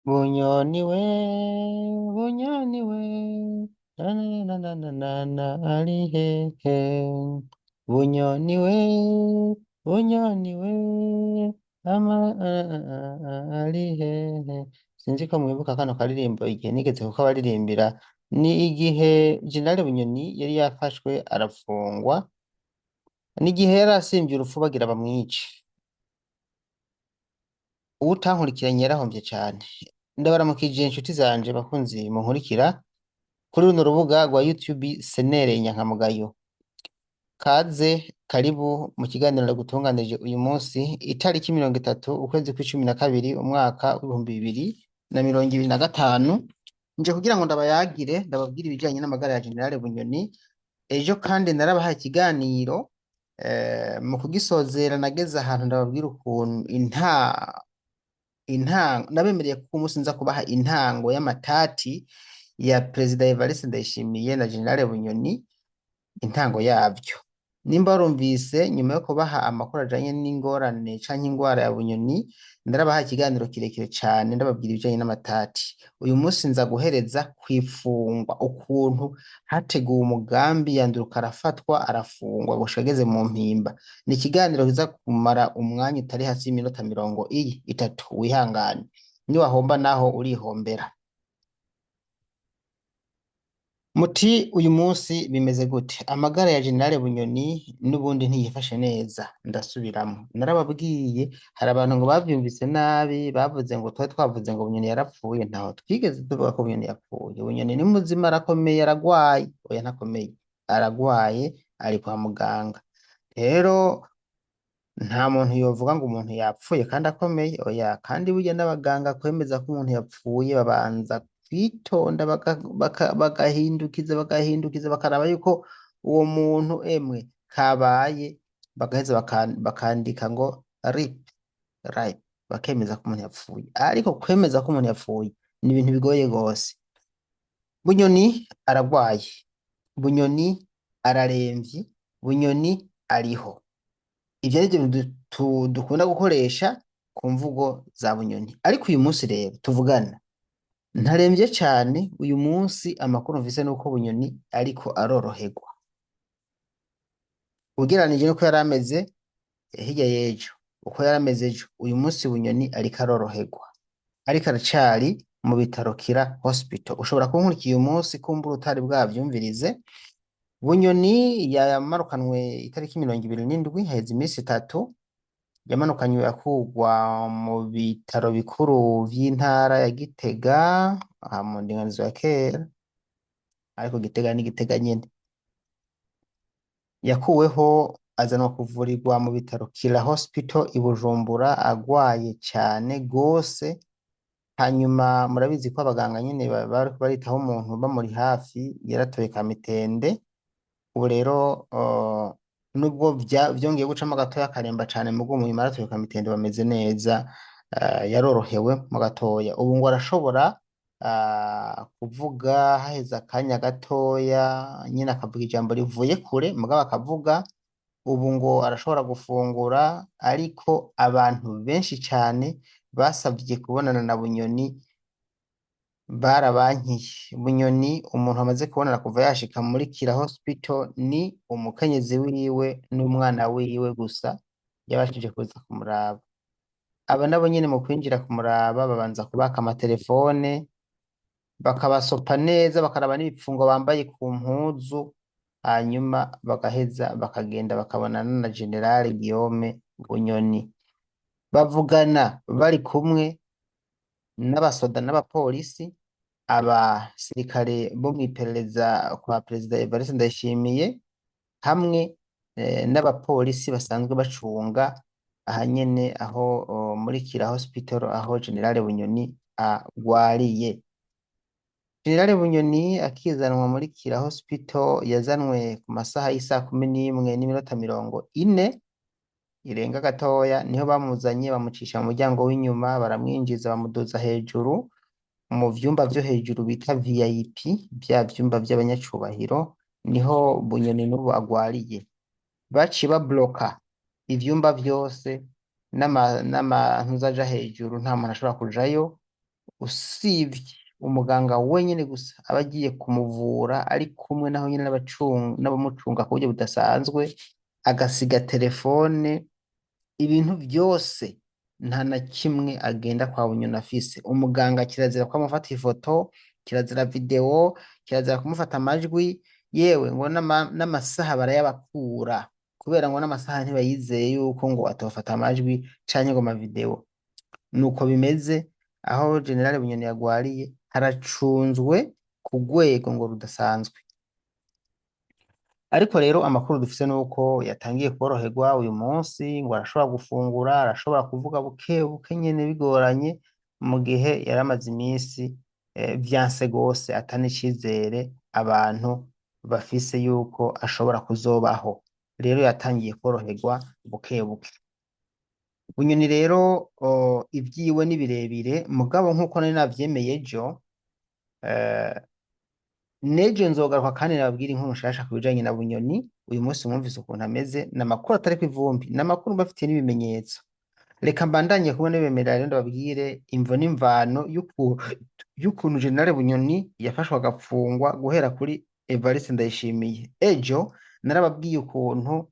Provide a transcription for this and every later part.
Bunyoni we, bunyoni we, na na na na na na ari hehe? Bunyoni we, bunyoni we, ama ari hehe? Sinzi ko mwibuka kano karirimbo igihe nigeze kukabaririmbira, ni igihe Jenerali Bunyoni yari yafashwe arafungwa, n'igihe yari asimvye urupfu bagira bamwice. Uwutankurikiranye yarahomvye cane. Ndabaramukije inshuti zanje bakunzi munkurikira kuri runo rubuga rwa YouTube Senere Inyankamugayo. Kaze karibu mu kiganiro ndagutunganije uyu munsi itariki 30 ukwezi kw'icumi na kabiri umwaka w'2025, nje kugira ngo ndabayagire, ndababwire ibijanye n'amagara ya Jenerali Bunyoni. Ejo kandi narabahaye ikiganiro, mu kugisozera nageze ahantu ndababwira ukuntu intango nabemereye ko umunsi nza kubaha intango y'amatati ya Perezida Evariste Ndayishimiye na Jenerali Bunyoni, intango yavyo. Nimba warumvise, nyuma yo kubaha amakuru ajanye n'ingorane canke ingwara ya Bunyoni, ndarabaha ikiganiro kirekire cane ndababwira ibijanye n'amatati. Uyu munsi nza guhereza kwifungwa, ukuntu hateguwe umugambi yanduruka arafatwa arafungwa gushika ageze mu mpimba. Ni ikiganiro kiza kumara umwanya utari hasi y'iminota 30, wihangane. Niwahomba naho urihombera. Muti uyu munsi bimeze gute? Amagara ya Jenerali Bunyoni n'ubundi ntiyifashe neza. Ndasubiramwo, narababwiye, hari abantu ngo bavyumvise nabi, bavuze ngo twari twavuze ngo Bunyoni yarapfuye. Ntaho twigeze tuvuga ko Bunyoni yapfuye. Bunyoni ni muzima, arakomeye, aragwaye. Oya, ntakomeye, aragwaye, ari kwa muganga. Rero nta muntu yovuga ngo umuntu yapfuye kandi akomeye, oya. Kandi burya n'abaganga kwemeza ko umuntu yapfuye babanza kwitonda, bagahindukiza bagahindukiza, bakaraba yuko uwo muntu emwe kabaye, bagaheza bakandika ngo RIP, RIP, bakemeza ko umuntu yapfuye. Ariko kwemeza ko umuntu yapfuye ni ibintu bigoye gose. Bunyoni aragwaye, Bunyoni araremvye, Bunyoni ariho. Ivyo nivyo bintu dukunda gukoresha ku mvugo za Bunyoni. Ariko uyu munsi rero tuvugana ntaremvye cane. Uyu munsi amakuru mfise nuko Bunyoni ariko aroroherwa ugereranije nuko yari ameze hirya y'ejo, uko yari ameze ejo. Uyu munsi Bunyoni ariko aroroherwa, ariko aracari mu bitaro Kira Hospital. Ushobora kunkurikiye uyu munsi kumbura utari bwavyumvirize. Bunyoni yamanukanwe itariki 27, haheze iminsi 3. Yamanukanywe akurwa mu bitaro bikuru vy'intara ya Gitega, aha mu ndinganizo ya kera, ariko Gitega ni Gitega nyene. Yakuweho azanwa kuvurirwa mu bitaro Kira Hospital i Bujumbura, agwaye cane gose. Hanyuma murabizi ko abaganga nyene bariko baritaho umuntu bamuri hafi, yaratoye kamitende. Ubu rero nubwo vyongeye gucamo gatoya akaremba cane, mugo mu nyuma yaratoye kamitende, bameze neza, yarorohewe mu gatoya. Ubu ngo arashobora kuvuga haheze akanya gatoya nyene, akavuga ijambo rivuye kure, mugabo akavuga. Ubu ngo arashobora gufungura, ariko abantu benshi cane basavye kubonana na Bunyoni barabankiye. Bunyoni umuntu amaze kubonana kuva yashika muri Kira Hospital ni umukenyezi wiwe n'umwana wiwe gusa yabashije kuza kumuraba. Aba nabo nyene mu kwinjira kumuraba babanza kubaka amatelefone, bakabasopa neza, bakaraba n'ibipfungo bambaye ku mpuzu, hanyuma bagaheza bakagenda bakabonana na General Guillaume Bunyoni. Bavugana bari kumwe n'abasoda n'abapolisi, abasirikare bo mw'iperereza kwa Perezida Evariste Ndayishimiye, hamwe n'abapolisi basanzwe bacunga aha nyene aho muri Kira Hospital aho General Bunyoni agwariye. General Bunyoni akizanwa muri Kira Hospital yazanwe ku masaha y'isaha 11:40 irenga gatoya, niho bamuzanye, bamucisha mu muryango w'inyuma, baramwinjiza, bamuduza hejuru mu vyumba vyo hejuru bita VIP, vya vyumba vy'abanyacubahiro, niho Bunyoni n'ubu agwariye. Baciye babloka ivyumba vyose n'amantu aja hejuru, nta muntu ashobora kujayo. Usivye umuganga wenyene gusa aba agiye kumuvura, ari kumwe naho nyene n'abamucunga ku buryo budasanzwe, agasiga telefone, ibintu vyose, nta na kimwe agenda kwa Bunyoni afise. Umuganga kirazira ko amufata ifoto, kirazira video, kirazira kumufata amajwi, yewe ngo n'amasaha barayabakura, kubera ngo n'amasaha ntibayizeye yuko ngo atofata amajwi canke ngo amavideo. Nuko bimeze aho General Bunyoni yagwariye, haracunzwe ku rwego ngo rudasanzwe. Ariko rero amakuru dufise nuko yatangiye koroherwa uyu munsi, ngo arashobora gufungura, arashobora kuvuga buke buke nyene bigoranye, mu gihe yaramaze iminsi vyanse gose, ata n'icizere abantu bafise yuko ashobora kuzobaho. Rero yatangiye koroherwa buke buke. Bunyoni rero ivyiwe ni birebire, mugabo nkuko nari navyemeye ejo, nejo nzogaruka kandi nababwira inkuru nshasha ku bijanye na Bunyoni. Uyu munsi mwumvise ukuntu ameze, ni amakuru atari kw'ivumbi, ni amakuru mbafitiye n'ibimenyetso. Reka mbandanye kubona bibemerera rero ndababwire imvo n'imvano y'ukuntu General Bunyoni yafashwe agapfungwa guhera kuri Evariste Ndayishimiye. Ejo narababwiye ukuntu,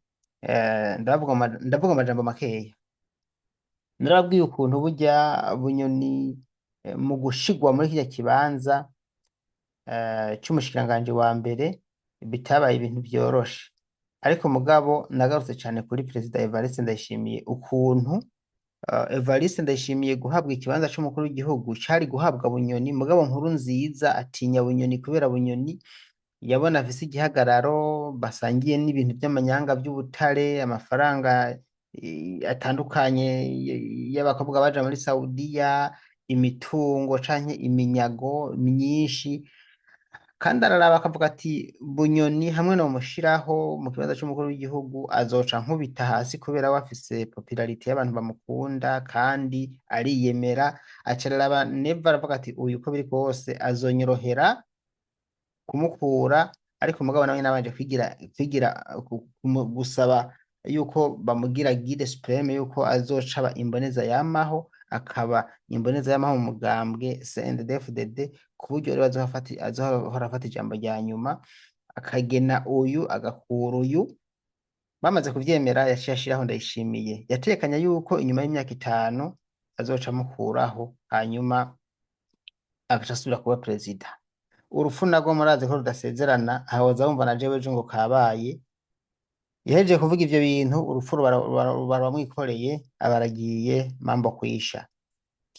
ndavuga amajambo makeya. Narababwiye ukuntu burya Bunyoni mu gushigwa muri kirya kibanza c'umushikiranganji wa mbere bitabaye ibintu vyoroshe. Ariko mugabo nagarutse cane kuri Perezida Evariste Ndayishimiye, ukuntu Evariste Ndayishimiye guhabwa ikibanza c'umukuru w'igihugu cari guhabwa Bunyoni, mugabo Nkurunziza atinya Bunyoni kubera Bunyoni yabona afise igihagararo, basangiye n'ibintu vy'amanyanga vy'ubutare, amafaranga atandukanye y'abakobwa baja muri Saudiya, imitungo canke iminyago myinshi. Kandi araraba akavuga ati Bunyoni hamwe no mushiraho mu kibanza c'umukuru w'igihugu azoca nkubita hasi, kubera we afise popularité y'abantu bamukunda kandi ariyemera. Aca araraba Neva, aravuga ati uyu uko biri kose azonyorohera kumukura. Ariko mugabo nawe nabanje kwigira gusaba yuko bamugira guide suprême, yuko azoca aba imboneza yamaho, akaba imboneza yamaho mu mugambwe CNDD-FDD, ku buryo rero azohora afata ijambo rya nyuma, akagena uyu agakura uyu. Bamaze kuvyemera, yaciye ashiraho Ndayishimiye. Yatekanya yuko inyuma y'imyaka 5 azoca amukuraho, hanyuma agaca asubira kuba perezida. Urupfu narwo murazi ko rudasezerana, aho wumva na jewe ejo ngo kabaye. Yahejeje kuvuga ivyo bintu, urupfu ruba ruramwikoreye, aba aragiye, mambo kwisha.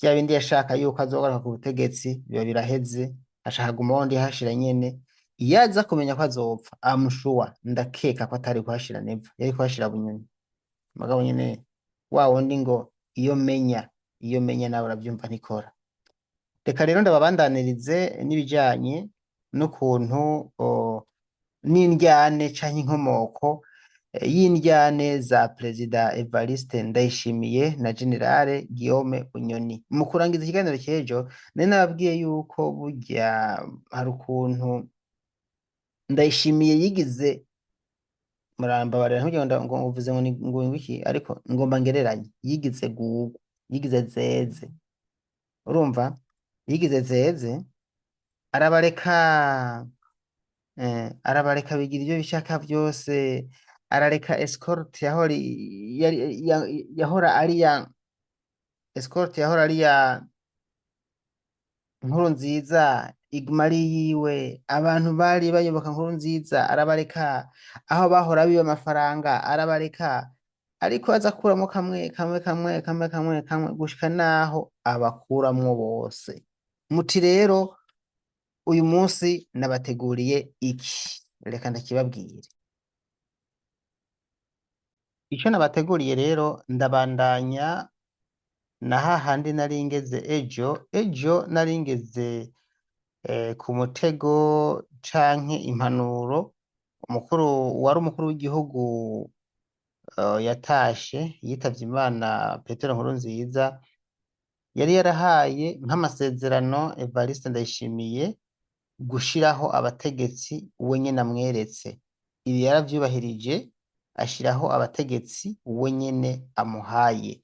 Vya bindi yashaka yuko azogaruka ku butegetsi biba biraheze, aca haguma wundi hashira nyene. Iyo aza kumenya ko azopfa, amushuwa ndakeka ko atari kuhashira Neva, yari kuhashira Bunyoni. Mugabo nyene wa wundi ngo iyo menya, iyo menya nawe uravyumva ntikora. Reka rero ndababandanirize n'ibijanye n'ukuntu n'indyane canke inkomoko y'indyane za Perezida Evariste Ndayishimiye na Generale Guillaume Bunyoni. Mu kurangiza ikiganiro c'ejo, nari nababwiye yuko burya hari ukuntu Ndayishimiye yigize, murambabarira ntugire ngo uvuze ngo ni ngo iki, ariko ngomba ngereranye, yigize gugu, yigize zeze. Urumva, yigize zeze, arabareka, arabareka bigira ivyo bishaka vyose, arareka escorte yahora yari yahora ari ya escorte yahora ari ya Nkurunziza iguma ari yiwe. Abantu bari bayoboka Nkurunziza arabareka, aho bahora biba amafaranga arabareka, ariko aza akuramwo kamwe kamwe kamwe kamwe kamwe kamwe gushika naho abakuramwo bose. Muti rero uyu munsi nabateguriye iki? Reka ndakibabwire. Ico nabateguriye rero, ndabandanya na hahandi nari ngeze ejo. Ejo nari ngeze ku mutego canke impanuro umukuru wari umukuru w'igihugu yatashe yitavye Imana, Petero Nkurunziza, yari yarahaye nk'amasezerano Evariste Ndayishimiye gushiraho abategetsi we nyene amweretse. Ibi yaravyubahirije, ashiraho abategetsi we nyene amuhaye.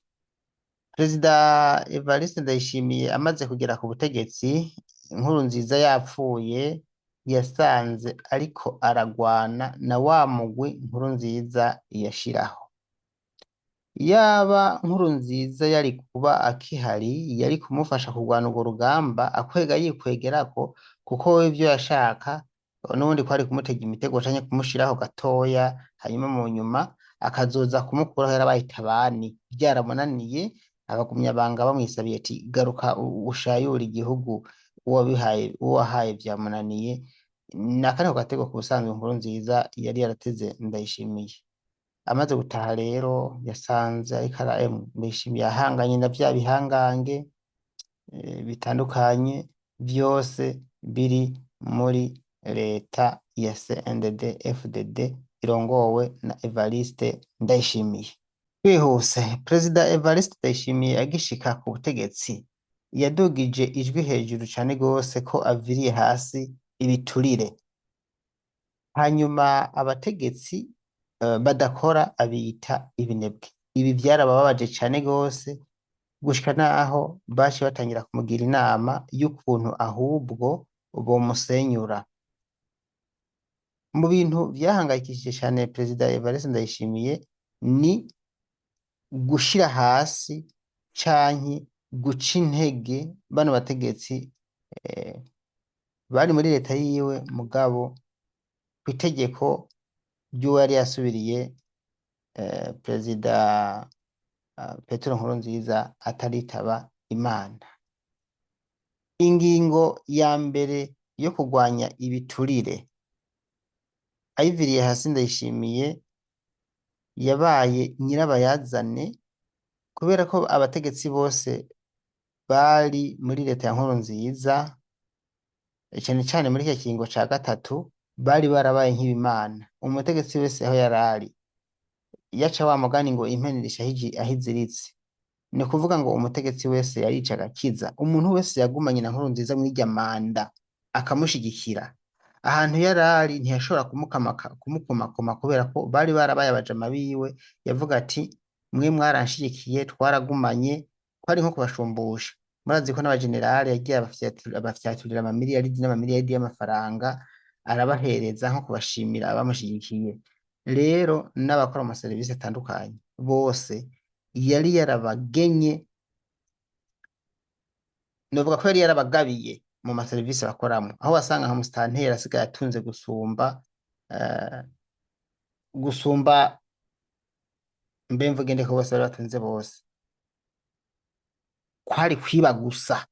Perezida Evariste Ndayishimiye amaze kugera ku butegetsi, Nkurunziza yapfuye, yasanze ariko aragwana na wa mugwi Nkurunziza yashiraho. Yaba Nkurunziza yari kuba akihari, yari kumufasha kurwana urwo rugamba, akwega yikwegerako, kuko we ivyo yashaka n'ubundi kwari kumutega imitego canke kumushiraho gatoya, hanyuma mu nyuma akazoza kumukuraho yarabaye itabani. Vyaramunaniye, abagumyabanga bamwisabiye ati garuka ushayure igihugu, uwo wahaye vyamunaniye. Na kano gatego ku busanzwe Nkurunziza yari yarateze Ndayishimiye. Amaze gutaha rero yasanze ariko Ndayishimiye ahanganye na vya bihangange bitandukanye vyose biri muri leta ya CNDD FDD irongowe na Evariste Ndayishimiye. Twihuse, Perezida Evariste Ndayishimiye agishika ku butegetsi yadugije ijwi hejuru cane gose ko aviriye hasi ibiturire, hanyuma abategetsi badakora abita ibinebwe. Ibi vyarabababaje cane gose gushika naho baciye batangira kumugira inama y'ukuntu ahubwo bomusenyura. Mu bintu vyahangayikishije cane Perezida Evariste Ndayishimiye ni gushira hasi canke guca intege bano bategetsi bari muri leta yiwe, mugabo kw'itegeko ry'uwo yari yasubiriye Perezida Petero Nkurunziza ataritaba Imana. Ingingo ya mbere yo kurwanya ibiturire ayiviriye hasi Ndayishimiye yabaye nyirabayazane, kubera ko abategetsi bose bari muri leta ya Nkurunziza, cane cane muri iki kiringo ca gatatu, bari barabaye nk'ibimana. Umutegetsi wese aho yarari yaca wa mugani ngo impene irisha aho iziritse. Ni ukuvuga ngo umutegetsi wese yarica agakiza. Umuntu wese yagumanye na Nkurunziza mw'irya manda akamushigikira, ahantu yarari ntiyashobora kumukomakoma kubera ko bari barabaye abajama biwe. Yavuga ati mwe mwaranshigikiye, twaragumanye, kwari nko kubashumbusha. Murazi ko n'abagenerale yagiye abafyaturira amamiliyaridi n'amamiliyaridi y'amafaranga, arabahereza nko kubashimira abamushigikiye. Rero n'abakora mu maserivisi atandukanye bose yari yarabagenye, novuga ko yari yarabagabiye mu maserivisi bakoramo, aho wasanga nka musitanteri asigaye atunze gusumba mbe mvuge ndeko bose bari batunze bose. Kwari kwiba gusa.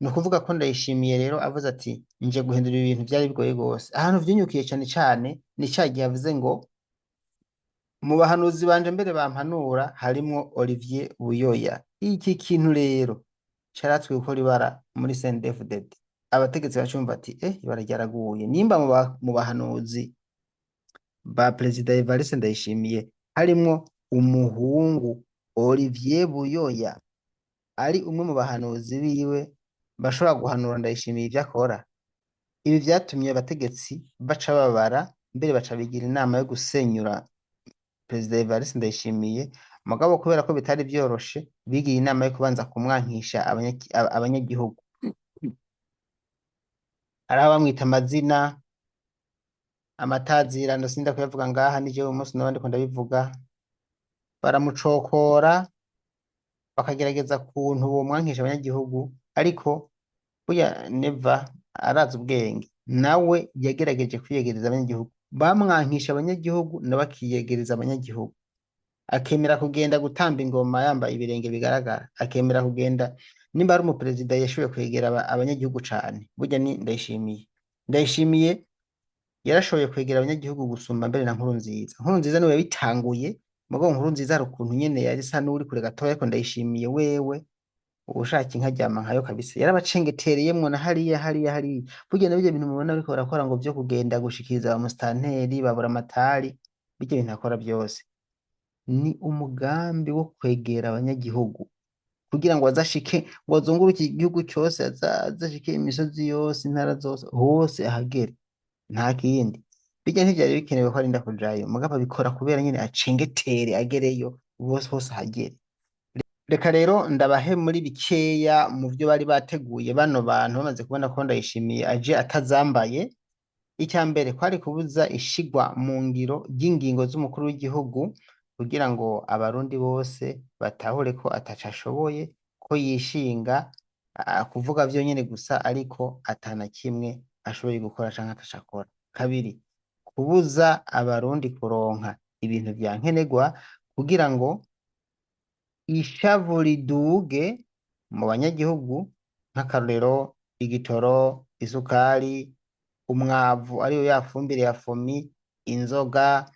Ni ukuvuga ko Ndayishimiye rero avuze ati nje guhindura ibintu vyari bigoye gose. Ahantu vyunyukiye cane cane ni ca gihe avuze ngo mu bahanuzi banje mbere bampanura harimwo Olivier Buyoya. Iki kintu rero caratswe gukora ibara muri CNDD-FDD. Abategetsi bacumva ati ibara ryaraguye. Nimba mu bahanuzi ba Perezida Evariste Ndayishimiye harimwo umuhungu Olivier Buyoya, ari umwe mu bahanuzi biwe bashobora guhanura Ndayishimiye ivyo akora. Ibi vyatumye abategetsi baca babara, mbere baca bigira inama yo gusenyura Perezida Evariste Ndayishimiye, mugabo kubera ko bitari vyoroshe bigiye inama yo kubanza kumwankisha abanyagihugu. Hari aho bamwita amazina, amatazirano, sinda kuyavuga ngaha, nije uyu munsi noba ndiko ndabivuga. Baramucokora, bakagerageza kuntu bomwankisha abanyagihugu, ariko burya Neva arazi ubwenge, nawe yagerageje kwiyegereza abanyagihugu. Bamwankisha abanyagihugu nawe akiyegereza abanyagihugu, akemera kugenda gutamba ingoma yambaye ibirenge bigaragara, akemera kugenda. Nimba ari umuperezida yashoboye kwegera abanyagihugu cane, burya ni Ndayishimiye. Ndayishimiye yarashoboye kwegera abanyagihugu gusumba mbere na Nkurunziza. Nkurunziza niwe yabitanguye, mugabo Nkurunziza hari ukuntu nyene yari isa n'uwuri kure gatoya, ariko Ndayishimiye wewe ushaka inka aryama nkayo kabisa, yarabacengetereyemwo na hariya hariya hariya. Burya na birya bintu mubona bariko barakora ngo vyo kugenda gushikiriza ba musitanteri babura amatari, birya bintu akora vyose ni umugambi wo kwegera abanyagihugu kugira ngo azashike, ngo azunguruke igihugu cose, azashike imisozi yose, intara zose, hose ahagere, nta kindi. Birya ntivyari bikenewe ko arinda kujayo, mugabo abikora kubera nyene acengetere agereyo bose, hose ahagere. Reka rero ndabahe muri bikeya mu byo bari bateguye bano bantu bamaze kubona ko Ndayishimiye aje atazambaye. Icya mbere kwari kubuza ishigwa mu ngiro ry'ingingo z'umukuru w'igihugu kugira ngo abarundi bose batahure ko ataco ashoboye, ko yishinga kuvuga vyonyene gusa ariko atana kimwe ashoboye gukora canke ataco akora. Kabiri, kubuza abarundi kuronka ibintu vya nkenerwa kugira ngo ishavu riduge mu banyagihugu, nk'akarorero igitoro, isukari, umwavu ariyo ya fumbire ya fomi, inzoga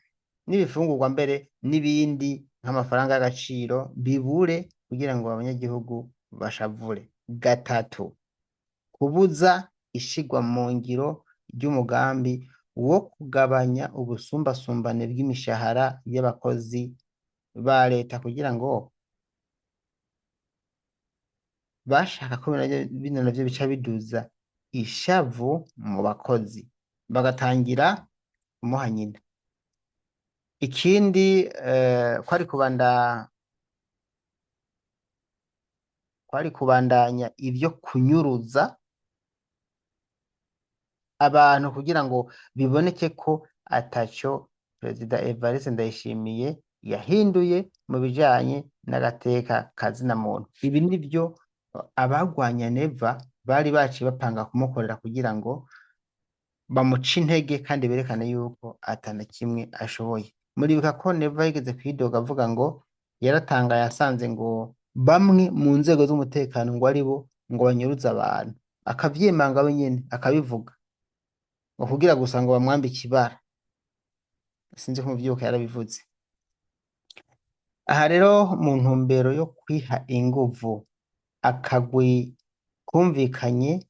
n'ibifungurwa mbere n'ibindi nk'amafaranga y'agaciro bibure kugira ngo abanyagihugu bashavure. Gatatu, kubuza ishigwa mu ngiro ry'umugambi wo kugabanya ubusumbasumbane bw'imishahara y'abakozi ba leta kugira ngo bashaka ko bino navyo bica biduza ishavu mu bakozi bagatangira kumuha nyina. Ikindi kwari kubandanya ivyo kunyuruza abantu kugira ngo biboneke ko ataco Perezida Evariste Ndayishimiye yahinduye mu bijanye n'agateka ka zina muntu. Ibi nivyo abagwanya Neva bari baciye bapanga kumukorera kugira ngo bamuce intege kandi berekane yuko atana kimwe ashoboye. Muribuka ko Neva yigeze kwidoga avuga ngo yaratangaye asanze ngo bamwe mu nzego z'umutekano ngo aribo ngo banyuruze abantu, akavyemanga we nyene akabivuga ngo kugira gusa ngo bamwambike ibara. Sinzi ko muvyibuka yarabivuze. Aha rero mu ntumbero yo kwiha inguvu akagwi kumvikanye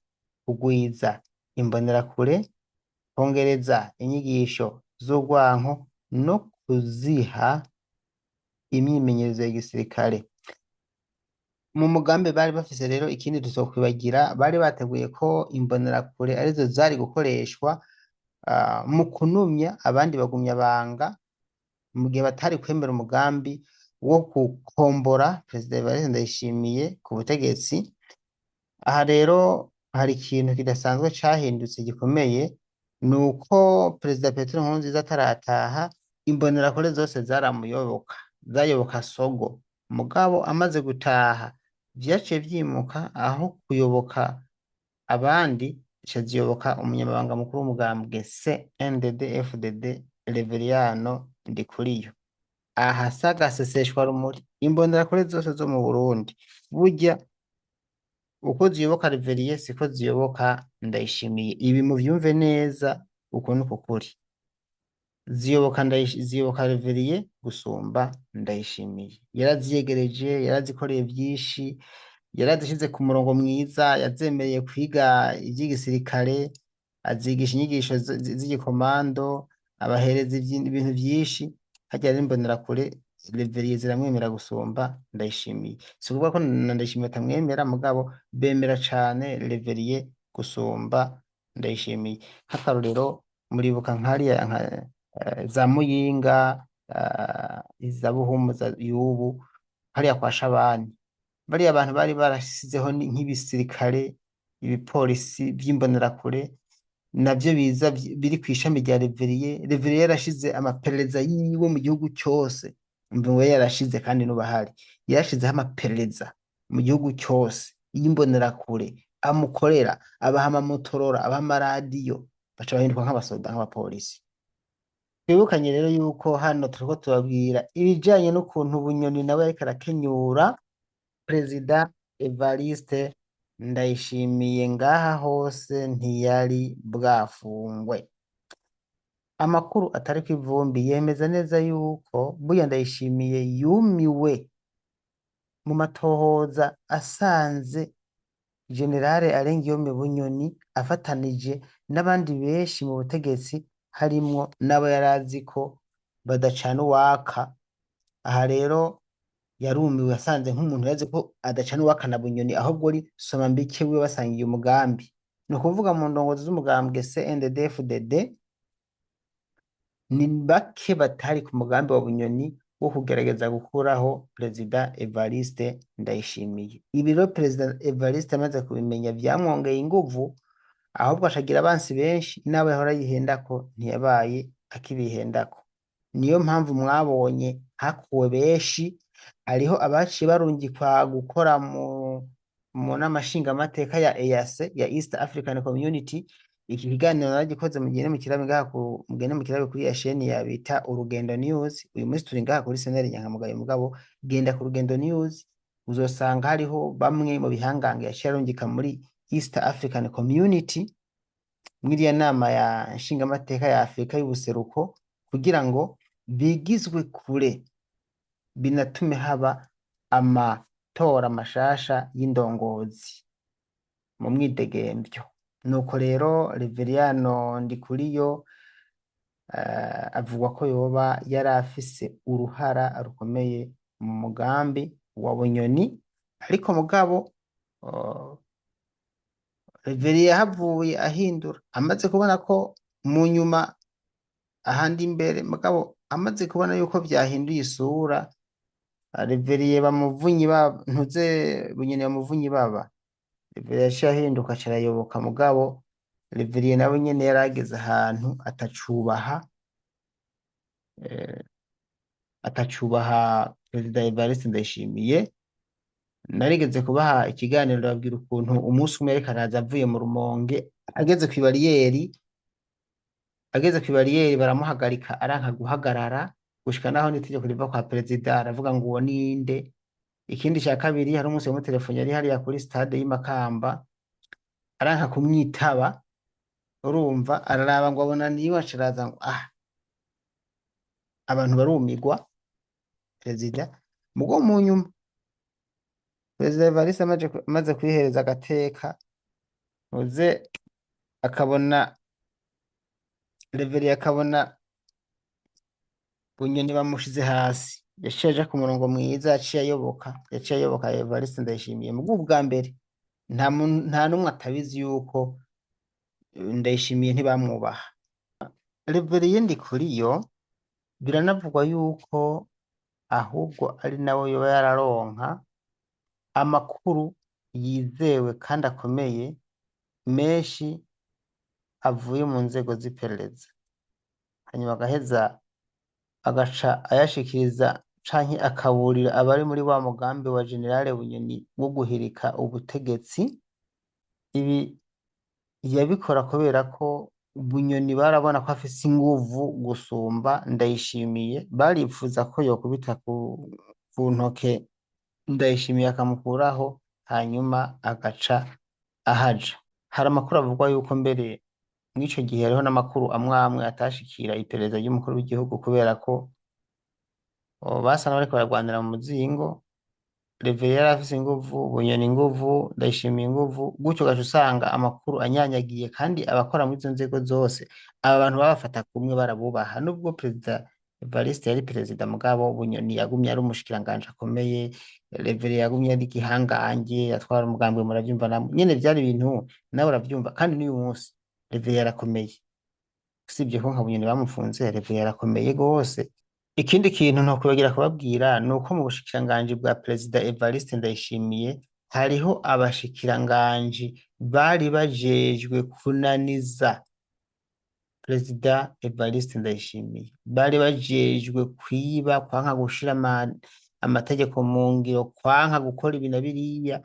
kugwiza imbonerakure, kongereza inyigisho z'urwanko no kuziha imyimenyerezo ya gisirikare. Mu mugambi bari bafise rero ikindi tutokwibagira, bari bateguye ko imbonerakure arizo zari gukoreshwa mu kunumya abandi bagumya banga mu gihe batari kwemera umugambi wo gukombora Perezida Evariste Ndayishimiye ku butegetsi. Aha rero hari ikintu kidasanzwe cahindutse gikomeye, nuko Perezida Petero Nkurunziza atarataha imbonerakure zose zaramuyoboka, zayoboka Sogo. Mugabo amaze gutaha vyaciye vyimuka aho kuyoboka abandi zica ziyoboka umunyamabanga mukuru w'umugambwe CNDD-FDD Reveriyano Ndikuriyo. Aha si agaseseshwa rumuri, imbonerakure zose zo mu Burundi burya uko ziyoboka Reveriye siko ziyoboka Ndayishimiye. Ibi muvyumve neza, uko niko kuri. Ziyoboka Reveriye gusumba Ndayishimiye. Yaraziyegereje, yarazikoreye vyinshi, yarazishize ku murongo mwiza, yazemereye kwiga ivy'igisirikare, azigisha inyigisho z'igikomando, abahereza ibintu vyinshi. Harya rero imbonerakure Reveriye ziramwemera gusumba Ndayishimiye. Si ukuvuga ko na Ndayishimiye atamwemera, mugabo bemera cane Reveriye gusumba Ndayishimiye. Nk'akarorero muribuka nkariya nka za Muyinga, iza Buhumuza y'ubu, hariya kwa Shabani. Bariya abantu bari barashizeho nk'ibisirikare, ibipolisi vy'imbonerakure, navyo biza biri kw'ishami rya Reveriye. Reveriye yarashize amaperereza yiwe mu gihugu cose. Umva ngo yarashize kandi n'ubahari. Yarashizeho amaperereza mu gihugu cose y'imbonerakure amukorera, abaha amamotorora, abaha amaradiyo, baca bahinduka nk'abasoda, nk'abapolisi. Twibukanye rero yuko hano turiko tubabwira ibijanye n'ukuntu Bunyoni nawe yariko arakenyura Perezida Evariste Ndayishimiye ngaha hose ntiyari bwafungwe. Amakuru atariko ivumbi yemeza neza yuko burya Ndayishimiye yumiwe mu matohoza asanze Generale Alain-Guillaume Bunyoni afatanije n'abandi benshi mu butegetsi, harimwo n'abo yarazi ko badacana uwaka. Aha rero yarumiwe asanze nk'umuntu yazi ko adacana uwaka na Bunyoni, ahubwo ari Somambike wiwe basangiye umugambi. Ni ukuvuga mu ndongozi z'umugambwe CNDD-FDD ni bake batari ku mugambi wa Bunyoni wo kugerageza gukuraho Perezida Evariste Ndayishimiye. Ibi rero Perezida Evariste amaze kubimenya vyamwongeye inguvu, ahubwo acagira abansi benshi, n'abo yahora yihendako ntiyabaye akibihendako. Niyo mpamvu mwabonye hakuwe benshi, hariho abaciye barungikwa gukora mu nama nshingamateka ya EAC, ya East African Community. Iki kiganiro naragikoze, mugende mukirabe ngaha mugende mukirabe kuri ya sheni ya bita Urugendo News. Uyu munsi turi ngaha kuri Seneri Nyankamugayo, mugabo genda ku Rugendo News uzosanga hariho bamwe mu bihangange yaciye arungika muri East African Community, mwiriya nama ya nshingamateka ya Afrika y'ubuseruko, kugira ngo bigizwe kure binatume haba amatora mashasha y'indongozi mu mwidegemvyo. Nuko rero Reveriyano Ndikuriyo avugwa ko yoba yari afise uruhara rukomeye mu mugambi wa Bunyoni, ariko mugabo Reveri yahavuye ahindura amaze kubona ko mu nyuma ahandi imbere, mugabo amaze kubona yuko vyahinduye isura, Reveriye bamuvunyi baba ntuze Bunyoni bamuvunyi baba Reveriye yaciye ahinduka acarayoboka, mugabo Reveriye nawe nyene yarageze ahantu atacubaha atacubaha Perezida Evariste Ndayishimiye. Narigeze kubaha ikiganiro ndababwira ukuntu umunsi umwe yariko araza avuye mu Rumonge, ageze kw'ibariyeri baramuhagarika aranka guhagarara gushika naho n'itegeko riva kwa perezida, aravuga ngo uwo ninde. Ikindi ca kabiri, hari umunsi yamutelefone yari hariya kuri stade y'i Makamba, aranka kumwitaba, urumva araraba ngo abona niwe, acaraza ngo abantu barumigwa perezida. Mugo mu nyuma Perezida Evariste amaze kwihereza agateka, uze akabona Reveri, akabona Bunyoni bamushize hasi, yaciye aja ku murongo mwiza, yaciye ayoboka Evariste Ndayishimiye. Mugo ubwa mbere nta n'umwe atabizi yuko Ndayishimiye ntibamwubaha. Reveri Ndikuriyo biranavugwa yuko ahubwo ari nawe yoba yararonka amakuru yizewe kandi akomeye menshi avuye mu nzego z'iperereza, hanyuma agaheza agaca ayashikiriza canke akaburira abari muri wa mugambi wa Generale Bunyoni wo guhirika ubutegetsi. Ibi yabikora kubera ko Bunyoni barabona ko afise inguvu gusumba Ndayishimiye, baripfuza ko yokubita ku ntoke Ndayishimiye akamukuraho, hanyuma agaca ahaja. Hari amakuru avugwa yuko mbere mw'ico gihe hariho n'amakuru amwe amwe atashikira iperereza ry'umukuru w'igihugu, kubera ko basa n'abariko baragwanira mu muzingo. Reveri yari afise inguvu, Bunyoni inguvu, Ndayishimiye inguvu, gutyo ugaca usanga amakuru anyanyagiye, kandi abakora muri izo nzego zose aba bantu babafata kumwe, barabubaha. Nubwo Perezida Evariste yari perezida, mugabo Bunyoni yagumye ari umushikiranganji akomeye, Reveri yagumye ari igihangange atwara umugambwe, muravyumva namwe nyene vyari ibintu nawe uravyumva. Kandi n'uyu munsi Reveri yarakomeye, usibye ko nka Bunyoni bamufunze, Reveri yarakomeye gose. Ikindi kintu ntokwibagira kubabwira ni uko mu bushikiranganji bwa Perezida Evariste Ndayishimiye hariho abashikiranganji bari bajejwe kunaniza Perezida Evariste Ndayishimiye, bari bajejwe kwiba, kwanka gushira amategeko mu ngiro, kwanka gukora ibi na biriya,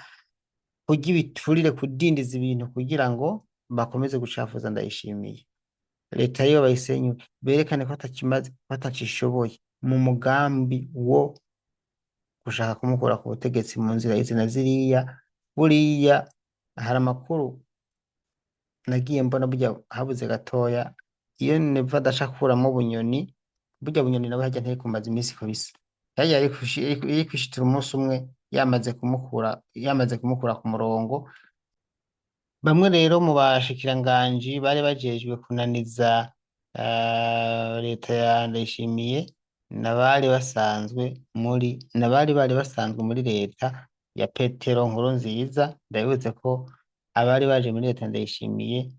kurya ibiturire, kudindiza ibintu kugira ngo bakomeze gucafuza Ndayishimiye. Leta yo bayisenyure, berekane ko atakimaze, ko atacishoboye mu mugambi wo gushaka kumukura ku butegetsi mu nzira izi na ziriya. Buriya hari amakuru nagiye mbona, burya habuze gatoya iyo Neva adaca akuramwo Bunyoni, burya Bunyoni nawe harya ntiyari kumaza iminsi kabisa, harya yari kwishitura umunsi umwe yamaze kumukura ku murongo. Bamwe rero mu bashikiranganji bari bajejwe kunaniza leta ya Ndayishimiye n'abari bari basanzwe muri leta ya Petero Nkurunziza. Ndabibutse ko abari baje muri leta ya Ndayishimiye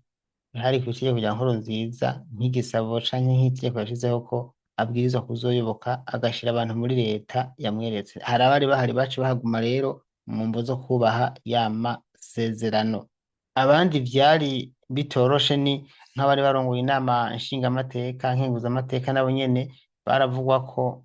hari kw'itegeko rya Nkurunziza nk'igisabo canke nk'itegeko yashizeho ko abwirizwa kuzoyoboka agashira abantu muri leta yamweretse. Hari abari bahari baci bahaguma rero mu mvo zo kubaha ya masezerano. Abandi vyari bitoroshe ni nk'abari barongoye inama nshingamateka, nkenguzamateka, nabo nyene baravugwa ko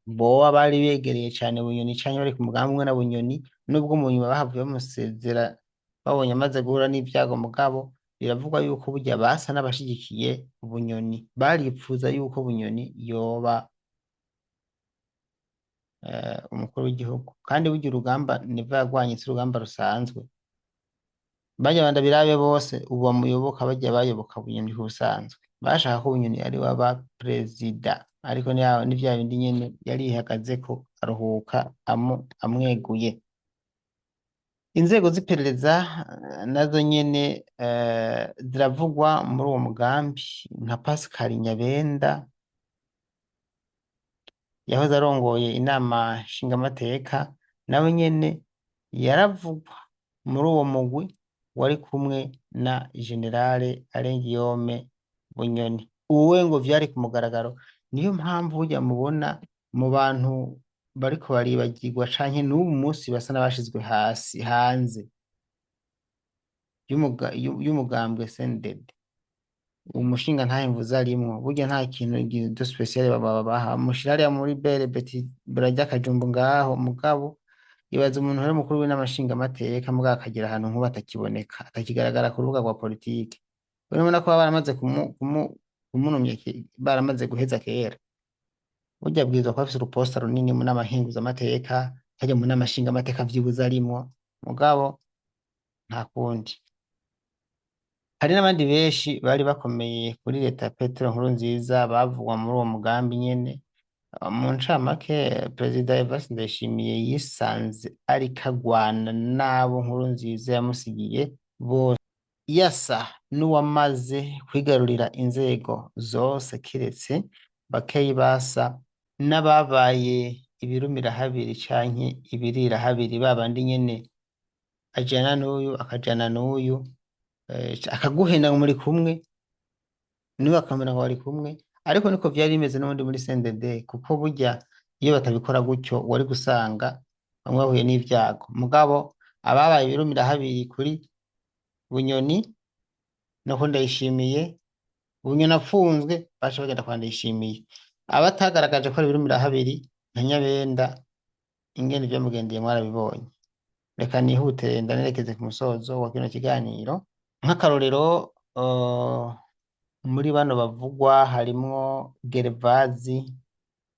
boba bari begereye cane Bunyoni canke bari ku mugambi umwe na Bunyoni, nubwo mu nyuma bahavuye bamusezera babonye amaze guhura n'ivyago. Mugabo biravugwa yuko burya basa n'abashigikiye Bunyoni, baripfuza yuko Bunyoni yoba umukuru w'igihugu. Kandi burya urugamba Neva yagwanye si urugamba rusanzwe, barya Bandabirabe bose ubu bamuyoboka barya bayoboka Bunyoni ku busanzwe, bashaka ko Bunyoni ari we aba perezida, ariko ni vya bindi nyene yarihagazeko aruhuka amweguye. Inzego z'iperereza nazo nyene ziravugwa muri uwo mugambi, nka Pascal Nyabenda yahoze arongoye inama nshingamateka, nawe nyene yaravugwa muri uwo mugwi wari kumwe na Generale Alain Guillaume Bunyoni. Uwe ngo vyari ku mugaragaro. Niyo mpamvu burya mubona mu bantu bariko baribagirwa canke n'ubu munsi basa n'abashizwe hasi hanze y'umugambwe CNDD, umushinga ntahe mvuze arimwo, burya nta kintu de spécial babaha, mushira hariya muri bere beti burarya akajumbu ngaho. Mugabo ibaza umuntu ari umukuru w'inama nshingamateka mugabo akagera ahantu nk'ubu atakiboneka, atakigaragara ku rubuga rwa politike. Urabona ko baba baramaze kumunumya, baramaze guheza kera. Burya abwirizwa kuba afise uruposta runini mu nama nkenguzamateka, harya mu nama nshingamateka vyibuze arimwo, mugabo nta kundi. Hari n'abandi benshi bari bakomeye kuri leta ya Petero Nkurunziza bavugwa muri uwo mugambi nyene. Mu ncamake, Perezida Evariste Ndayishimiye yisanze ariko agwana n'abo Nkurunziza yamusigiye bose, yasa n'uwamaze kwigarurira inzego zose kiretse bakeyi basa n'ababaye ibirumira habiri canke ibirira habiri, babandi nyene ajana n'uyu akajana n'uyu, akaguhenda ngo muri kumwe, niwe akamera ngo bari kumwe. Ariko niko vyari bimeze n'ubundi muri CNDD, kuko burya iyo batabikora gutyo wari gusanga bamwe bahuye n'ivyago. Mugabo ababaye ibirumira habiri kuri Bunyoni no kuri Ndayishimiye, Bunyoni apfunzwe baca bagenda kwa Ndayishimiye. Abatagaragaje ko ari ibirumira habiri nka Nyabenda, ingene vyamugendeye mwarabibonye. Reka nihute ndanerekeze ku musozo wa kino kiganiro. Nk'akarorero, muri bano bavugwa harimwo Gervazi,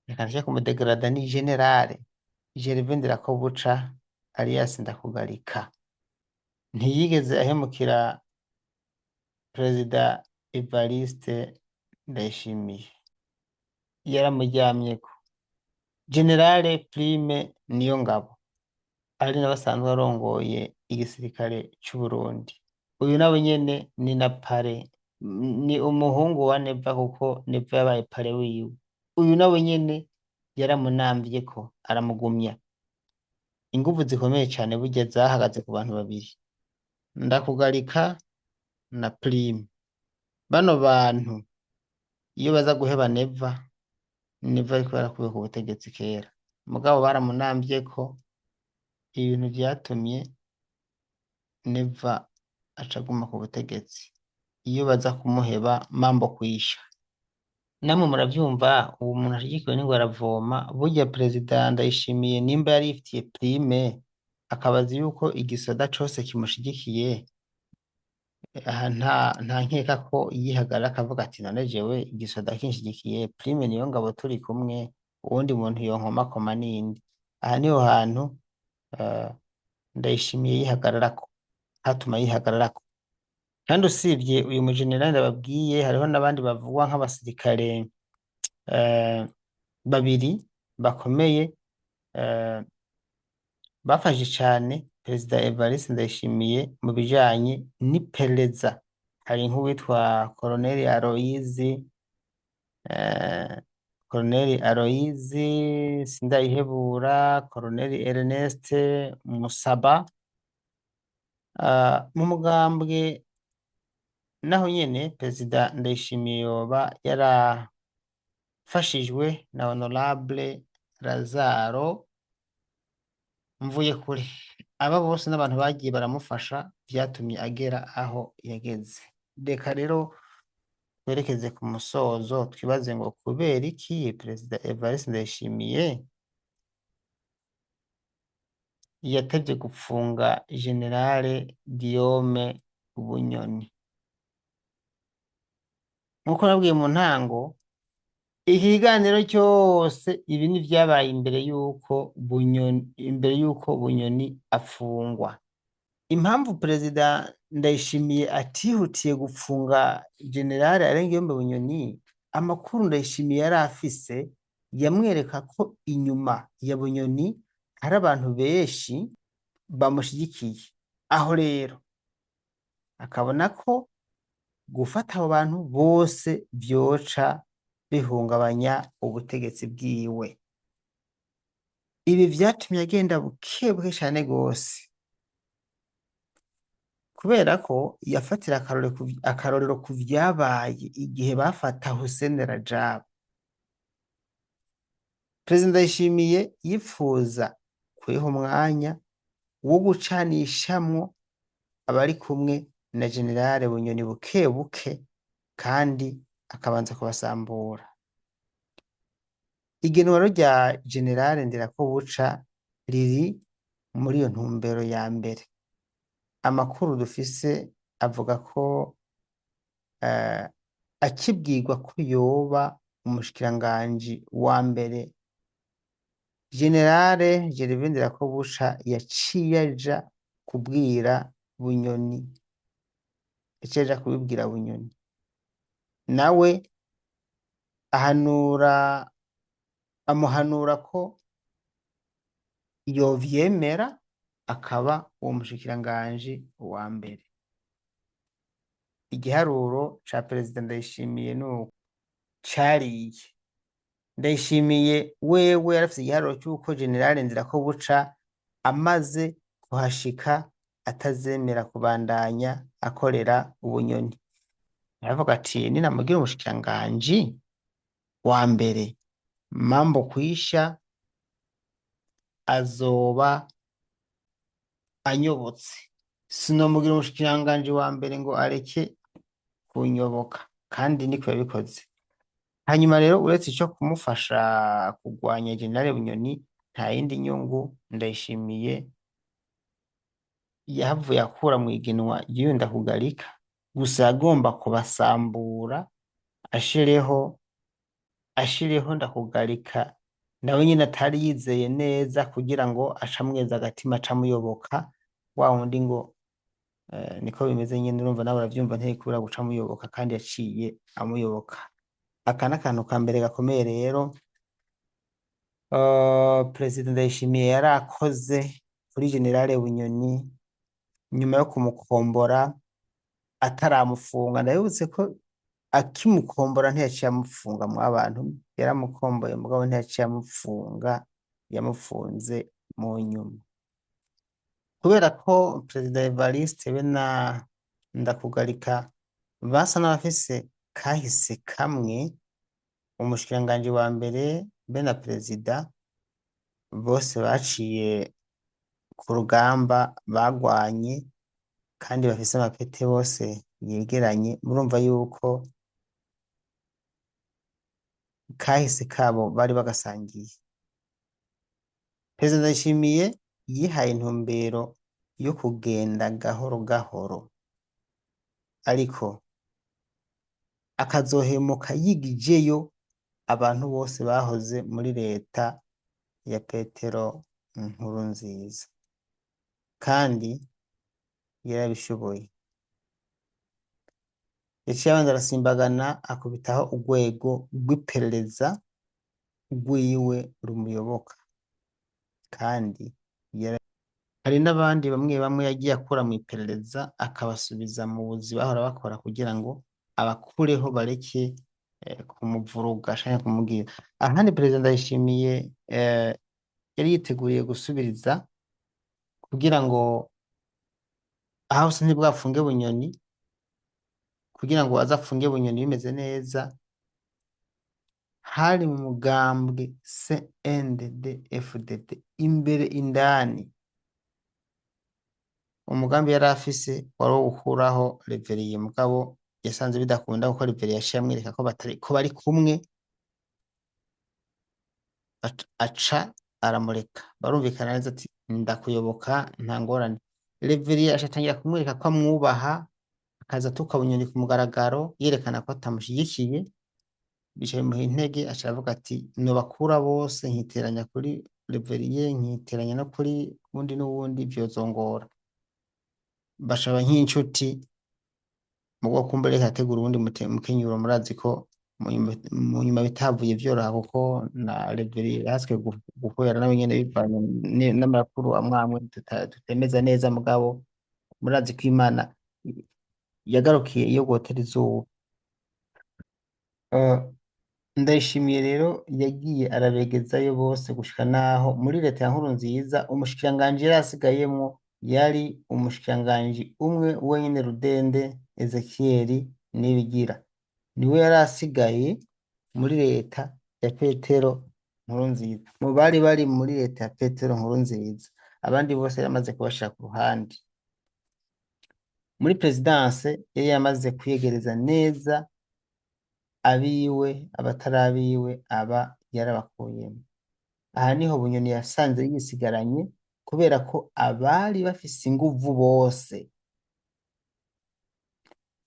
reka nshake kumudegrada, ni Generale Gervais Ndirakobuca alias Ndakugarika. Ntiyigeze ahemukira Perezida Evariste Ndayishimiye, yaramuryamyeko. Generale Prime Niyongabo ari nawe asanzwe arongoye igisirikare c'u Burundi, uyu nawe nyene ni na parrain, ni umuhungu wa Neva, kuko Neva yabaye parrain wiwe. Uyu nawe nyene yaramunamvyeko aramugumya. Inguvu zikomeye cane burya zahagaze ku bantu babiri, Ndakugarika na Prime. Bano bantu iyo baza guheba Neva, Neva ariko yarakuwe ku butegetsi kera, mugabo baramunamvyeko, ibintu vyatumye Neva aca aguma ku butegetsi. Iyo baza kumuheba, mambo kwisha. Namwe muravyumva, uwo muntu ashigikiwe n'ingwe aravoma. Burya Perezida Ndayishimiye nimba yari yifitiye Prime, akabaza yuko igisoda cose kimushigikiye, aha nta nkeka ko yihagarara akavuga ati none jewe igisoda kinshigikiye, Prime niyo ngabo turi kumwe, uwundi muntu yonkomakoma ninde? Aha niho hantu Ndayishimiye yihagararako, hatuma yihagararako. Kandi usibye uyu mujenerali ndababwiye, hariho n'abandi bavugwa nk'abasirikare babiri bakomeye bafashe cane Perezida Evariste Ndayishimiye mu bijanye n'iperereza. Hari nk'uwitwa Colonel Aloyizi, Colonel Aloyizi Sindayihebura, Colonel Ernest Musaba. Mu mugambwe naho nyene Perezida Ndayishimiye yoba Afashijwe na Honorable Lazaro Mvuyekure. Aba bose n'abantu bagiye baramufasha vyatumye agera aho yageze. Reka rero twerekeze ku musozo twibaze ngo kubera iki Perezida Evariste Ndayishimiye yatevye gupfunga Generale Guillaume Bunyoni. Nkuko nabwiye mu ntango, ikiganiro cyose ibi ni vyabaye imbere yuko Bunyoni afungwa. Impamvu Perezida Ndayishimiye atihutiye gupfunga Generale Alain Guillaume Bunyoni, amakuru Ndayishimiye yari afise yamwereka ko inyuma ya Bunyoni hari abantu benshi bamushigikiye. Aho rero akabona ko gufata abo bantu bose vyoca bihungabanya ubutegetsi bwiwe. Ibi vyatumye agenda bukebuke cane gose, kubera ko yafatira akarorero ku vyabaye igihe bafata Hussein Rajab. Perezida Ndayishimiye yipfuza kwiha umwanya wo gucanishamwo abari kumwe na Generale Bunyoni bukebuke kandi akabanza kubasambura. Igenwa rya Generale Ndirakobuca riri muri iyo ntumbero ya mbere. Amakuru dufise avuga ko akibwirwa ko yoba umushikiranganji wa mbere, Generale Gervais Ndirakobuca yaciye aja kubwira Bunyoni, yaciye aja kubibwira Bunyoni, nawe ahanura amuhanura ko yovyemera akaba uwo mushikiranganji wa mbere. Igiharuro ca Perezida Ndayishimiye nuko cariye. Ndayishimiye wewe yarafise igiharuro c'uko Generale Ndirakobuca amaze kuhashika atazemera kubandanya akorera Ubunyoni. Aravuga ati ninamugira umushikiranganji wa mbere, mambo kwisha, azoba anyobotse. Sinomugira umushikiranganji wa mbere ngo areke kunyoboka, kandi niko yabikoze. Hanyuma rero uretse ico kumufasha kugwanya Generale Bunyoni, nta yindi nyungu Ndayishimiye yahavuye akura mw'igenwa ry'uyu Ndakugarika. Gusa yagomba kubasambura ashireho Ndakugarika nawe nyene atari yizeye neza, kugira ngo acamweza agatima acamuyoboka wa wundi ngo niko bimeze nyene. Urumva nawe uravyumva, ntiyikubura guca amuyoboka, kandi yaciye amuyoboka. Aka n'akantu ka mbere gakomeye rero Perezida Ndayishimiye yarakoze kuri Generale Bunyoni nyuma yo kumukombora ataramufunga. Ndabibutse ko akimukombora ntiyaciye amufunga mw'abantu, yaramukomboye mugabo ntiyaciye amufunga, yamufunze mu nyuma. Kubera ko Perezida Evariste be na Ndakugarika basa n'abafise kahise kamwe, umushikiranganji wa mbere be na perezida bose baciye ku rugamba bagwanye kandi bafise amapete bose yegeranye, murumva yuko kahise kabo bari bagasangiye. Perezida Ndayishimiye yihaye intumbero yo kugenda gahoro gahoro, ariko akazohemuka yigijeyo abantu bose bahoze muri leta ya Petero Nkurunziza, kandi yarabishoboye. Yaciye abanza arasimbagana akubitaho urwego rw'iperereza rwiwe rumuyoboka, kandi hari n'abandi bamwe bamwe yagiye akura mw'iperereza akabasubiza mu buzi bahora bakora kugira ngo abakureho bareke kumuvuruga canke kumubwira. Ahandi Perezida Ndayishimiye yari yiteguriye gusubiriza kugira ngo aho hose ntibwafunge Bunyoni, kugira ngo aze afunge Bunyoni bimeze neza. Hari mu mugambwe CNDD-FDD imbere indani. Umugambi yari afise wari uwo gukuraho Reveriye, mugabo yasanze bidakunda kuko Reveriye yaciye amwereka ko batari ko bari kumwe, aca aramureka barumvikana neza ati ndakuyoboka nta ngorane. Reveriye aca atangira kumwereka ko amwubaha, akaza atuka Bunyoni ku mugaragaro yerekana ko atamushigikiye, bica bimuha intege, aca aravuga ati nobakura bose nkiteranya kuri Reveriye nkiteranya no kuri wundi n'uwundi vyozongora. Bashaba nk'inshuti mugabo kumbe reka ategura uwundi mukenyuro. Murazi ko mu nyuma bitavuye vyoroha kuko na Reveriye yahatswe guhera nawe nyene bivanye n'amakuru amwe amwe tutemeza neza, mugabo murazi ko Imana yagarukiye iyo gwotera izuba. Ndayishimiye rero yagiye arabegezayo bose gushika naho muri leta ya Nkurunziza umushikiranganji yari asigayemwo yari umushikiranganji umwe wenyene Rudende Ezekiel Nibigira, niwe yari asigaye muri leta ya Petero Nkurunziza. Mu bari bari muri leta ya Petero Nkurunziza, abandi bose yari amaze kubashira ku ruhande. Muri présidence yari yamaze kwiyegereza neza abiwe, abatari abiwe aba yarabakuyemo. Aha niho Bunyoni yasanze yisigaranye, kubera ko abari bafise inguvu bose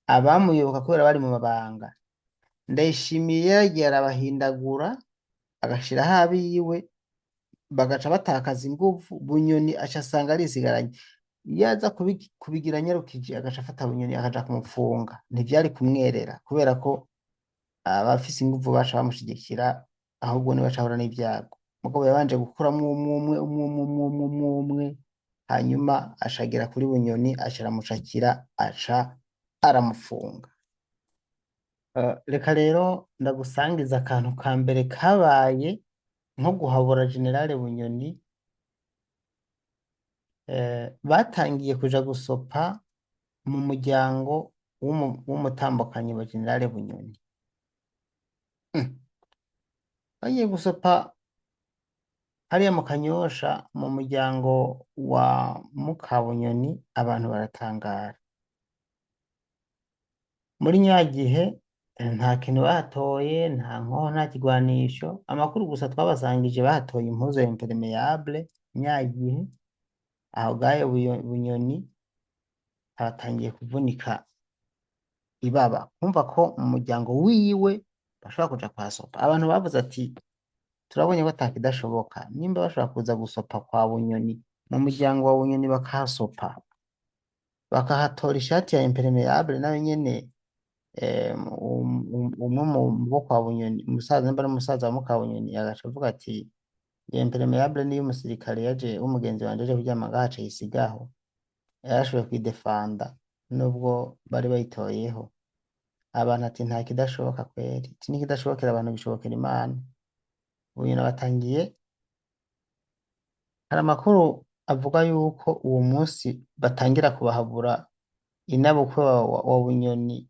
abamuyoboka kubera bari mu mabanga, Ndayishimiye yaragiye arabahindagura agashiraho abiwe, bagaca batakaza inguvu. Bunyoni aca asanga arisigaranye. Iyo aza kubigira anyarukije agaca afata Bunyoni akaja kumupfunga, ntivyari kumwerera kubera ko abafise inguvu baca bamushigikira, ahubwo niwe aca ahura n'ivyago. Mugabo yabanje gukuramwo umwe umwe umwe umwe umwe umwe umwe umwe, hanyuma acagera kuri Bunyoni, aca aramucakira, aca aramufunga. Reka rero ndagusangiza akantu ka mbere kabaye nko guhabura Generale Bunyoni. Batangiye kuja gusopa mu muryango w'umutambukanyi wa Generale Bunyoni. Bagiye gusopa hariya mu Kanyosha mu muryango wa Mukabunyoni, abantu baratangara. Muri nyagihe nta kintu bahatoye, nta nkoho, nta kigwanisho. Amakuru gusa twabasangije bahatoye impuzu ya imperméable nyagihe. Aho gaye Bunyoni abatangiye kuvunika ibaba, kumva ko mu muryango wiwe bashobora kuja kuhasopa. Abantu bavuze ati turabonye ko atakidashoboka, nimba bashobora kuza gusopa kwa Bunyoni, mu muryango wa Bunyoni bakahasopa, bakahatora ishati ya imperméable, nayo nyene umwe mu bo kwa Bunyoni, umusaza nimba ari umusaza wa Mukabunyoni, agaca avuga ati iyo imperméable niyo umusirikare yaje w'umugenzi wanje aje kuryama ngaha aca ayisigaho, yarashoboye kwidefanda nubwo bari bayitoyeho. Abantu ati nta kidashoboka kweri, ati n'ikidashobokera abantu bishobokera Imana. Bunyoni batangiye, hari amakuru avuga yuko uwo munsi batangira kubahabura inabukwe wa Bunyoni,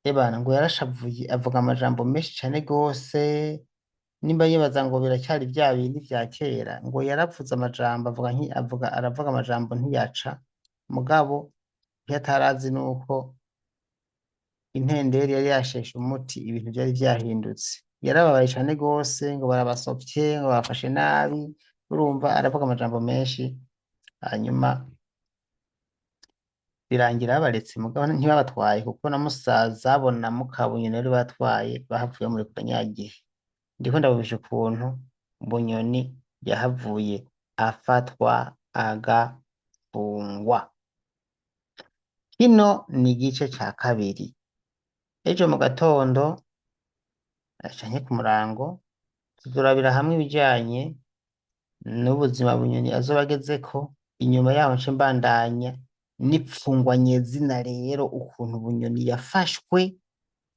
ebana ngo yarashavuye avuga amajambo menshi cane gose, nimba yibaza ngo biracyari vya bindi vya kera, ngo yaravuze amajambo avuga nki avuga aravuga amajambo ntiyaca. Mugabo ivyo atarazi nuko intenderi yari yasheshe umuti, ibintu vyari vyahindutse. Yarababaye cane gose ngo barabasopye, ngo bafashe nabi, urumva aravuga amajambo menshi, hanyuma birangira babaretse, mugabo ntibabatwaye kuko na musaza bo na Mukabunyoni bari batwaye bahavuye bamurekura nyagihe. Ndiko ndabubisha ukuntu Bunyoni yahavuye afatwa agafungwa. Kino ni igice ca kabiri. Ejo mu gatondo canke ku murango tuzorabira hamwe ibijanye n'ubuzima Bunyoni azoba agezeko. Inyuma yaho nce mbandanya n'ipfungwa nyezina rero, ukuntu Bunyoni yafashwe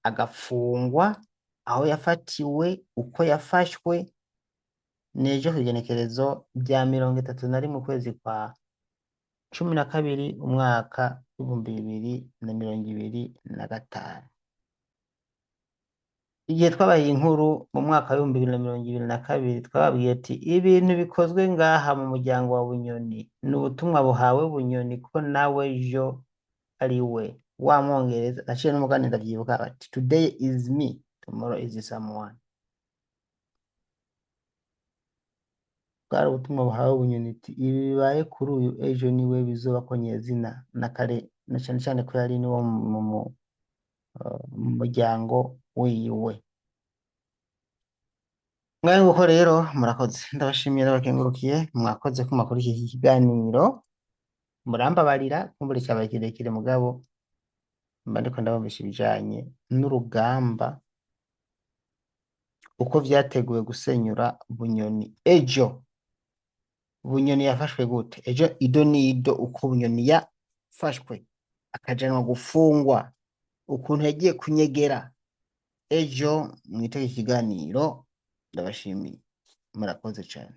agafungwa, aho yafatiwe, uko yafashwe. N'ejo kw'igenekerezo rya 31 ukwezi kwa 12 umwaka w'2025. Igihe twabaye inkuru mu mwaka w'2022, twababwiye ati ibintu bikozwe ngaha mu muryango wa Bunyoni ni ubutumwa buhawe Bunyoni ko nawe ejo ari we wa Mwongereza. Naciye n'umugani, ndavyibuka, bati "Today is me, tomorrow is someone." Bwari ubutumwa buhawe Bunyoni ati ibi bibaye kuri uyu, ejo niwe bizoba ko nyezina na kare, na cane cane ko yari niwo mu muryango wiwe. Ngaho nguko rero, murakoze, ndabashimiye, ndabakengurukiye. Mwakoze ko mwakurikiye iki kiganiro. Murambabarira kumbura cyabaye kirekire, mugabo mba ndiko ndabumvisha ibijanye n'urugamba uko vyateguwe gusenyura Bunyoni. Ejo Bunyoni yafashwe gute? Ejo ido nido uko Bunyoni yafashwe akajanwa gufungwa, ukuntu yagiye kunyegera ejo. Mwitege ikiganiro. Ndabashimiye, murakoze cane.